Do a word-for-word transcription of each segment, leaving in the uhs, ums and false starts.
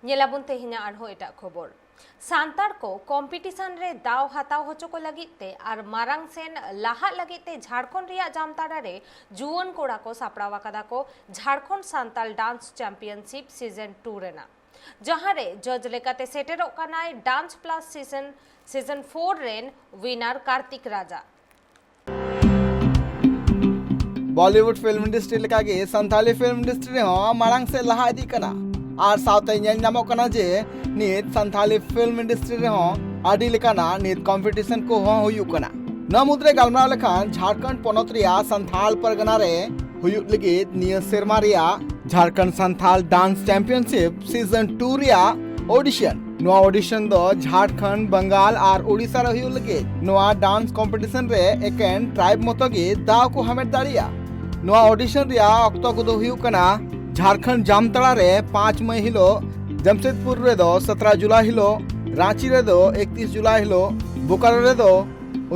ᱧᱮᱞᱟᱵᱚᱱ ᱛᱮᱦᱮᱧᱟᱜ ᱟᱨᱦᱚᱸ ᱮᱴᱟᱜ ᱠᱷᱚᱵᱚᱨ᱾ ᱥᱟᱱᱛᱟᱲ ᱠᱚ ᱠᱚᱢᱯᱤᱴᱤᱥᱚᱱ ᱨᱮ ᱫᱟᱣ ᱦᱟᱛᱟᱣ ᱦᱚᱪᱚ ᱠᱚ ᱞᱟᱹᱜᱤᱫ ᱛᱮ ᱟᱨ ᱢᱟᱨᱟᱝ ᱥᱮᱱ ᱞᱟᱦᱟᱜ ᱞᱟᱹᱜᱤᱫ ᱛᱮ ᱡᱷᱟᱲᱠᱷᱚᱸᱰ ᱨᱮᱭᱟᱜ ᱡᱟᱢᱛᱟᱲᱟ ᱨᱮ ᱡᱩᱣᱟᱹᱱ ᱠᱚᱲᱟ ᱠᱚ ᱥᱟᱯᱲᱟᱣ ᱟᱠᱟᱫᱟ ᱠᱚ ᱡᱷᱟᱲᱠᱷᱚᱸᱰ ᱥᱟᱱᱛᱟᱲ ᱰᱟᱱᱥ ᱪᱟᱢᱯᱤᱭᱟᱱᱥᱤᱯ ᱥᱤᱡᱚᱱ ᱴᱩ ᱨᱮᱱᱟᱜ, ᱡᱟᱦᱟᱸ ᱨᱮ ᱡᱚᱡᱽ ᱞᱮᱠᱟᱛᱮ ᱥᱮᱴᱮᱨᱚᱜ ᱠᱟᱱᱟᱭ ᱰᱟᱱᱥ ᱯᱞᱟᱥ ᱥᱤᱡᱚᱱ, ᱥᱤᱡᱚᱱ ᱯᱷᱳᱨ ᱨᱮᱱ ᱣᱤᱱᱟᱨ ᱠᱟᱨᱛᱤᱠ ᱨᱟᱡᱟ᱾ ᱵᱚᱞᱤᱣᱩᱰ ᱯᱷᱤᱞᱢ ᱤᱱᱰᱟᱥᱴᱨᱤ ᱞᱮᱠᱟᱜᱮ ᱥᱟᱱᱛᱷᱟᱞᱤ ᱯᱷᱤᱞᱢ ᱤᱱᱰᱟᱥᱴᱨᱤ ᱨᱮᱦᱚᱸ ᱢᱟᱲᱟᱝ ᱥᱮᱫ ᱞᱟᱦᱟ ᱤᱫᱤᱜ ᱠᱟᱱᱟ᱾ ᱟᱨ ᱥᱟᱶᱛᱮ ᱧᱮᱞ ᱧᱟᱢᱚᱜ ᱠᱟᱱᱟ ᱡᱮ ᱱᱤᱛ ᱥᱟᱱᱛᱷᱟᱞᱤ ᱯᱷᱤᱞᱢ ᱤᱱᱰᱟᱥᱴᱨᱤ ᱨᱮᱦᱚᱸ ᱟᱹᱰᱤ ᱞᱮᱠᱟᱱᱟᱜ ᱱᱤᱛ ᱠᱚᱢᱯᱤᱴᱤᱥᱚᱱ ᱠᱚᱦᱚᱸ ᱦᱩᱭᱩᱜ ᱠᱟᱱᱟ᱾ ᱱᱚᱣᱟ ᱢᱩᱫᱽᱨᱮ ᱜᱟᱞᱢᱟᱨᱟᱣ ᱞᱮᱠᱷᱟᱱ ᱡᱷᱟᱲᱠᱷᱚᱸᱰ ᱯᱚᱱᱚᱛ ᱨᱮᱭᱟᱜ ᱥᱟᱱᱛᱷᱟᱞ ᱯᱟᱨᱜᱟᱱᱟ ᱨᱮ ᱦᱩᱭᱩᱜ ᱞᱟᱹᱜᱤᱫ ᱱᱤᱭᱟᱹ ᱥᱮᱨᱢᱟ ᱨᱮᱭᱟᱜ ᱡᱷᱟᱲᱠᱷᱚᱸᱰ ᱥᱟᱱᱛᱷᱟᱞ ᱰᱟᱱᱥ ᱪᱟᱢᱯᱤᱭᱟᱱᱥᱤᱯ ᱥᱤᱡᱚᱱ ᱴᱩ ᱨᱮᱭᱟᱜ ᱚᱰᱤᱥᱚᱱ᱾ ᱱᱚᱣᱟ ᱚᱰᱤᱥᱚᱱ ᱫᱚ ᱡᱷᱟᱲᱠᱷᱚᱸᱰ, ᱵᱟᱝᱜᱟᱞ ᱟᱨ ᱳᱰᱤᱥᱟ ᱨᱮ ᱦᱩᱭᱩᱜ ᱞᱟᱹᱜᱤᱫ᱾ ᱱᱚᱣᱟ ᱰᱟᱱᱥ ᱠᱚᱢᱯᱤᱴᱤᱥᱚᱱ ᱨᱮ ᱮᱠᱮᱱ ᱴᱨᱟᱭᱤᱵ ᱢᱚᱛᱚ ᱜᱮ ᱫᱟᱣ ᱠᱚ ᱦᱟᱢᱮᱴ ᱫᱟᱲᱮᱭᱟᱜᱼᱟ᱾ ᱱᱚᱣᱟ ᱚᱰᱤᱥᱚᱱ ᱨᱮᱭᱟᱜ ᱚᱠᱛᱚ ᱠᱚᱫᱚ ᱦᱩᱭᱩᱜ ᱠᱟᱱᱟ ᱡᱷᱟᱲᱠᱷᱚᱸᱰ ᱡᱟᱢᱛᱟᱲᱟ ᱨᱮ ᱯᱟᱸᱪ ᱢᱟᱹᱭ ᱦᱤᱞᱳᱜ, ᱡᱟᱢᱥᱮᱫᱽᱯᱩᱨ ᱨᱮᱫᱚ ᱥᱟᱛᱨᱟ ᱡᱩᱞᱟᱭ ᱦᱤᱞᱳᱜ, ᱨᱟᱸᱪᱤ ᱨᱮᱫᱚ ᱮᱠᱛᱤᱥ ᱡᱩᱞᱟᱭ ᱦᱤᱞᱳᱜ, ᱵᱳᱠᱟᱨᱳ ᱨᱮᱫᱚ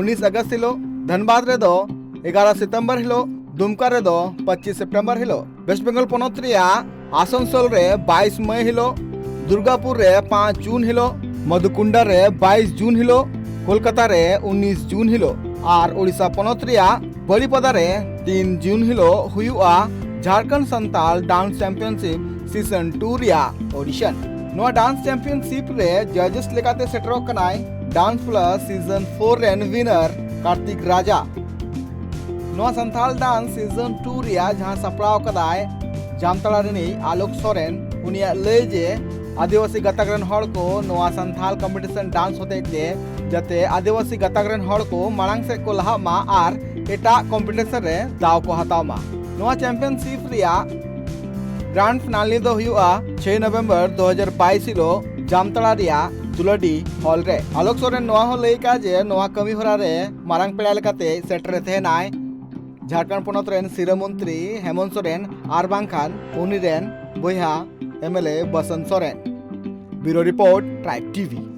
ᱩᱱᱤᱥ ᱟᱜᱚᱥᱴ ᱦᱤᱞᱳᱜ, ᱫᱷᱟᱱᱵᱟᱫᱽ ᱨᱮᱫᱚ ᱮᱜᱟᱨᱚ ᱥᱤᱛᱚᱢᱵᱚᱨ ᱦᱤᱞᱳᱜ, ᱫᱩᱢᱠᱟ ᱨᱮᱫᱚ ᱯᱚᱸᱪᱤᱥ ᱥᱮᱯᱴᱮᱢᱵᱚᱨ ᱦᱤᱞᱳᱜ, ᱣᱮᱥᱴ ᱵᱮᱝᱜᱚᱞ ᱯᱚᱱᱚᱛ ᱨᱮᱭᱟᱜ ᱟᱥᱟᱱᱥᱳᱞ ᱨᱮ ᱵᱟᱭᱤᱥ ᱢᱟᱹᱭ ᱦᱤᱞᱳᱜ, ᱫᱩᱨᱜᱟᱯᱩᱨ ᱨᱮ ᱯᱟᱸᱪ ᱡᱩᱱ ᱦᱤᱞᱳᱜ, ᱢᱚᱫᱷᱩᱠᱩᱱᱰᱟ ᱨᱮ ᱵᱟᱭᱤᱥ ᱡᱩᱱ ᱦᱤᱞᱳᱜ, ᱠᱳᱞᱠᱟᱛᱟ ᱨᱮ ᱩᱱᱤᱥ ᱡᱩᱱ ᱦᱤᱞᱳᱜ ᱟᱨ ᱳᱰᱤᱥᱟ ᱯᱚᱱᱚᱛ ᱨᱮᱭᱟᱜ ᱵᱟᱨᱤᱯᱟᱫᱟ ᱨᱮ ᱛᱤᱱ ᱡᱩᱱ ᱦᱤᱞᱳᱜ ᱦᱩᱭᱩᱜᱼᱟ ᱡᱷᱟᱲᱠᱷᱚᱸᱰ ᱥᱟᱱᱛᱟᱲ ᱰᱟᱱᱥ ᱪᱟᱢᱯᱤᱭᱟᱱᱥᱤᱯ ᱥᱤᱡᱚᱱ ᱴᱩ ᱨᱮᱭᱟᱜ ᱚᱰᱤᱥᱚᱱ᱾ ᱱᱚᱣᱟ ᱰᱟᱱᱥ ᱪᱟᱢᱯᱤᱭᱟᱱᱥᱤᱯ ᱨᱮ ᱡᱟᱡᱮᱥ ᱞᱮᱠᱟᱛᱮ ᱥᱮᱴᱮᱨᱚᱜ ᱠᱟᱱᱟᱭ ᱰᱟᱱᱥ ᱯᱞᱟᱥ ᱥᱤᱡᱚᱱ ᱯᱷᱳᱨ ᱨᱮᱱ ᱣᱤᱱᱟᱨ ᱠᱟᱨᱛᱤᱠ ᱨᱟᱡᱟ᱾ ᱱᱚᱣᱟ ᱥᱟᱱᱛᱷᱟᱞ ᱰᱟᱱᱥ ᱥᱤᱡᱚᱱ ᱴᱩ ᱨᱮᱭᱟᱜ ᱡᱟᱦᱟᱸ ᱥᱟᱯᱲᱟᱣ ᱠᱟᱫᱟᱭ ᱡᱟᱢᱛᱟᱲᱟ ᱨᱤᱱᱤᱡ ᱟᱞᱳᱠ ᱥᱚᱨᱮᱱ, ᱩᱱᱤᱭᱟᱜ ᱞᱟᱹᱭ ᱡᱮ ᱟᱹᱫᱤᱵᱟᱹᱥᱤ ᱜᱟᱛᱟᱠ ᱨᱮᱱ ᱦᱚᱲ ᱠᱚ ᱱᱚᱣᱟ ᱥᱟᱱᱛᱷᱟᱞ ᱠᱚᱢᱯᱤᱴᱤᱥᱚᱱ ᱰᱟᱱᱥ ᱦᱚᱛᱮᱡ ᱛᱮ ᱡᱟᱛᱮ ᱟᱹᱫᱤᱵᱟᱹᱥᱤ ᱜᱟᱛᱟᱠ ᱨᱮᱱ ᱦᱚᱲ ᱠᱚ ᱢᱟᱲᱟᱝ ᱥᱮᱫ ᱠᱚ ᱞᱟᱦᱟᱜ ᱢᱟ ᱟᱨ ᱮᱴᱟᱜ ᱠᱚᱢᱯᱤᱴᱤᱥᱚᱱ ᱨᱮ ᱫᱟᱣ ᱠᱚ ᱦᱟᱛᱟᱣ ᱢᱟ᱾ ᱱᱚᱣᱟ ᱪᱟᱢᱯᱤᱭᱟᱱᱥᱤᱯ ᱨᱮᱭᱟᱜ ᱜᱨᱟᱱᱰ ᱯᱷᱤᱱᱟᱞᱮ ᱫᱚ ᱦᱩᱭᱩᱜᱼᱟ ᱪᱷᱚᱭ ᱱᱚᱵᱷᱮᱢᱵᱚᱨ ᱫᱩ ᱦᱟᱡᱟᱨ ᱵᱟᱭᱤᱥ ᱦᱤᱞᱳᱜ ᱡᱟᱢᱛᱟᱲᱟ ᱨᱮᱭᱟᱜ ᱫᱩᱞᱟᱹᱰᱤ ᱦᱚᱞ ᱨᱮ᱾ ᱟᱞᱳᱠ ᱥᱚᱨᱮᱱ ᱱᱚᱣᱟ ᱦᱚᱸ ᱞᱟᱹᱭ ᱠᱟᱜᱼᱟ ᱡᱮ ᱱᱚᱣᱟ ᱠᱟᱹᱢᱤ ᱦᱚᱨᱟ ᱨᱮ ᱢᱟᱨᱟᱝ ᱯᱮᱲᱟ ᱞᱮᱠᱟᱛᱮ ᱥᱮᱴᱮᱨ ᱮ ᱛᱟᱦᱮᱱᱟᱭ ᱡᱷᱟᱲᱠᱷᱚᱸᱰ ᱯᱚᱱᱚᱛ ᱨᱮᱱ ᱥᱤᱨᱟᱹ ᱢᱚᱱᱛᱨᱤ ᱦᱮᱢᱚᱱᱛ ᱥᱚᱨᱮᱱ ᱟᱨ ᱵᱟᱝᱠᱷᱟᱱ ᱩᱱᱤ ᱨᱮᱱ ᱵᱚᱭᱦᱟ M L A Basant Soren. Bureau report, tribe TV.